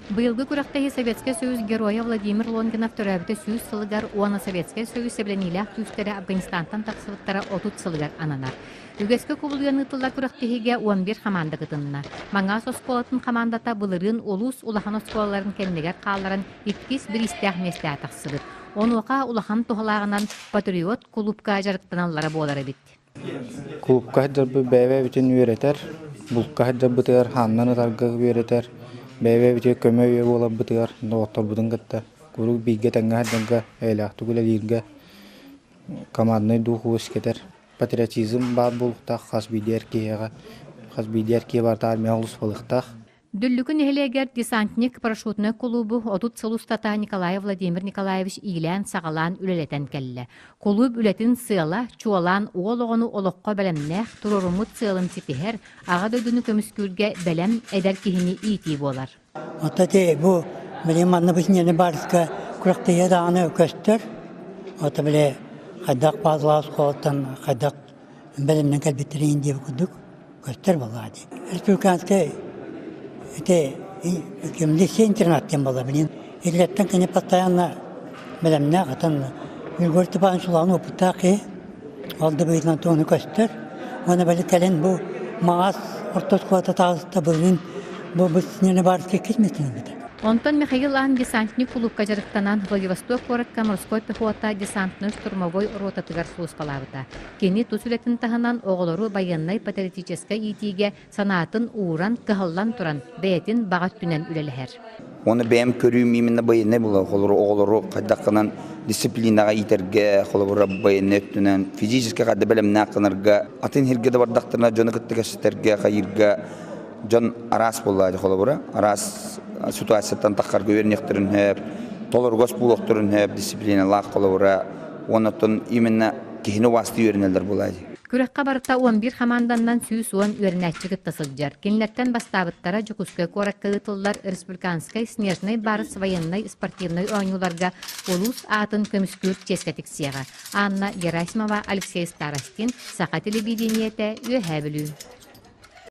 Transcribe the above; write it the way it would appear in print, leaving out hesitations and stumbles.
Быйылгы күрэхтэһии Советскай Союз Геройа Владимир Лонгинов төрөөбүтэ 100 сылыгар уонна Советскай Союз сэбилэниилээх күүстэрэ Афганистантан тахсыбыттара 30 сылыгар ананар. Үгэскэ кубулуйан ыытыллар күрэхтэһиигэ 11 хамаанда кытынна. Маҥаас оскуолатын хамаандата былырыын улуус улахан оскуолаларын кэннигэр хаалларан иккис бириистээх миэстэҕэ тахсыбыт. Онуоха улахан туһалааҕынан Патриот кулуупка дьарыктаналлара буолар эбит. Кулуупка сылдьарбыт бэйэ-бэйэбитин үөрэтэр, булка сылдьарбытыгар хаанынан ытарга үөрэтэр, бэйэ-бэйэбитигэр көмө-өйө буоларбытыгар доҕотторбутун кытта куруук бииргэ тэҥҥэ сылдьарга, эйэлээхтик үлэлииргэ команднай дух үөскэтэр. Патриотизм баар буолуохтаах хас биирдии эр киһиэхэ, хас биирдии эр киһи барыта армияҕа олус балыктаах. Дүллүкү нэһилиэгэр десантник парашютнай кулуубу 30 сыл устата Николаев Владимир Николаевич иилээн-саҕалаан үлэлэтэн кэллэ. Кулууп үлэтин сыала, чуолаан уол оҕону олоххо бэлэмнээх, туруоруммут сыалын ситиһэр, Аҕа дойдуну көмүскүүргэ бэлэм эдэр киһини иитии буолар. Оттон ити бу билигин манна бу синньэни баарыска күрэхтэһиэ даҕаны көстөр. Ото били хайдах баазалаах оскуолаттан хайдах бэлэмнэн кэлбиттэрин диэбит курдук көстөр буоллаҕа дии. Республиканскай ити лицей интернат диэн буолла билигин. Итилэртэн кини постоянно бэлэмнээх, атын Григорий Степанович улахан опыттаах киһи. Ол да быһыытынан туону көстөр. Уонна били кэлин бу Маҥаас орто оскуолата таҕыста былырыын бу бу барыска кирмитин ылбыта. Онтон Михаил Ан десантник кулуупка дьарыктанан Владивосток куоракка морской пехота десантнай-штурмовой ротатыгар сулууспалаабыта. Кини тус үлэтин таһынан оҕолору байыаннай-патриотическай иитиигэ санаатын ууран, кыһаллан туран бэйэтин баҕа өттүнэн үлэлэһэр. Уонна бэйэм көрүүм именно байыаннай буолар. Холобур, оҕолору хайдах гынан дисциплинаҕа иитэргэ, холобура, байыаннай өттүнэн физически хадда бэлэмнээх гынарга, атын сиргэ да бардахтарына дьону кытта кэпсэтэргэ, хайыырга дьон араас буоллаҕа дии холобура. Араас ситуацияттан таххарга үөрэниэхтэрин сөп, толоругас буолуохтарын сөп, дисциплиналаах холобура. Уонна оттон именно киһини убаастыы үөрэнэллэр буолаа дии. Күрэххэ барыта 11 хамаанданнан 110 үөрэнээччи кытта сылдьар. Кинилэртэн бастаабыттара Дьокуускай куоракка ыытыллар республиканскай Снежный барс военнай спортивнай оонньууларга улуус аатын көмүскүүр чиэскэ тиксиэҕэ. Анна Герасимова, Алексей Старостин, Саха телевидениетэ, Үөһээ Бүлүү.